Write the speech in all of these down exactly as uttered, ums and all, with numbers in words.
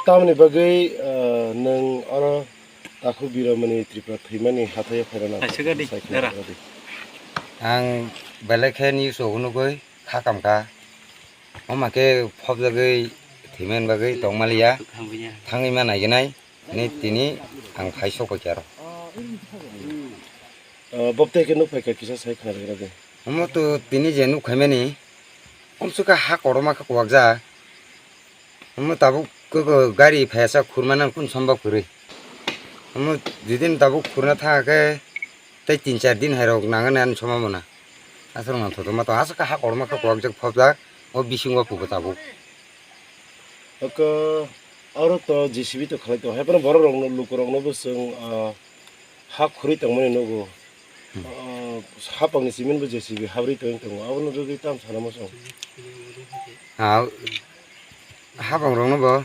Tamoni bagwi, ah, nwng oro Takhuk Biromani Tripura thwimani hathaio phairana Kaisa gadi, sai khna dara. Gadi. Ang belai khe news o nugwi kha kam kha. Omo khe phobjagwi thwimani bagwi tongmaliya. Thangwi ma naiginai. Ni tini ang phai sokphaikha aro. Ah, bobtwi khe nukphaikha kisa sai khna rwgwladi. Omo to tini je nukphaimani, omsukha ha kotorma khe kuwakjak. Omo tabuk khe gari phaiya sa khurmani ang kunu sombab kwrwi. Omo judin tabuk khurna thangkha khe tei tin char din hairok nangani ani somamona. Aswk nangthotok ma to aswk khe ha kotorma khe kuwakjak phobjak o bisingo pugo tabuk. Oko oro to J C B to khalai tongo. Haiphano borok rokno, lukurokno bo chwng, ah, ha khurwi tongmani nugo. Hmm. Ah, hapangni cement bo J C B habrwi tongwi tongo. Abono rwgwi tamo sana muchung. Ah, hapangrokno bo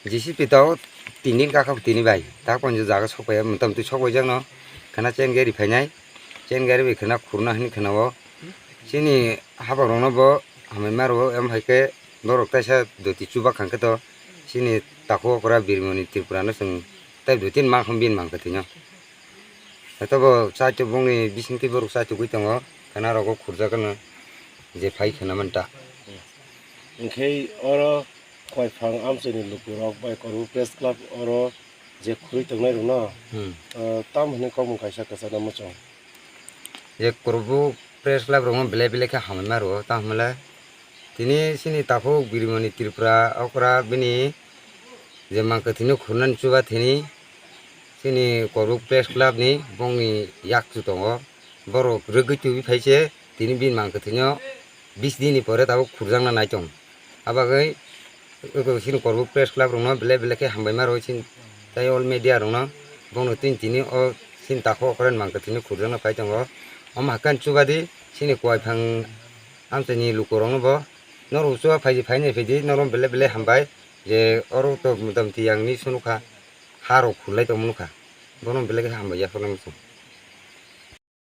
J C B to tini kakha tini bai. Tak ponjo jaga sokpaiya, motamti sokpaijakno. Khana chain gari phainai. Chain gari bai khana khurna hwnwi khana o. Chini hapangrokno bo hamai ma rwo, em hai khe norok taisa doti chuba khang khe to chini takhuk okra Birmoni Tripura no chwng tei doti ni mankha bini mankha tino. Haikhebo chaitobongni bisingtwi borok chaitogwi tongo, khwnarogo khurjak gwnang je phai khwna manta. Hinkhe oro koiphang amchaini lukurok bai Korbuk Press Club oro je khurwi tongnairokno, Hmm. ah, tamo hwnwi kokmung kaisa kwchangna muchung. Je Korbuk Press Club rokno belai belai khe hamai ma rwo, tamo hwnle tini chini takhuk Birmoni Tripura okra bini je mankha thini khurnani chuba thini chini Korbuk Press Club ni bongni yakchu tongo. Borok rwgwi tubui phai se tini bini mankha thini o bis din ni pore tabuk khurjakna nai tong. Abagwi eko chini Korbuk Press Club rokno belai belai khe hambai ma rwo chini tei all media rokno, bono tini tini o chini takhuk okra ni mankha thini khurjakna phai tongo. Omo hakhe chuba di chini koiphang amchaini lukurokno bo norok chuba phai di, phainai phai di, norok belai belai hambai je oro to motamti yang ni sunu kha, ha rok khurlai tongmani kha, bono belai khe hambai yaphar nai muchung.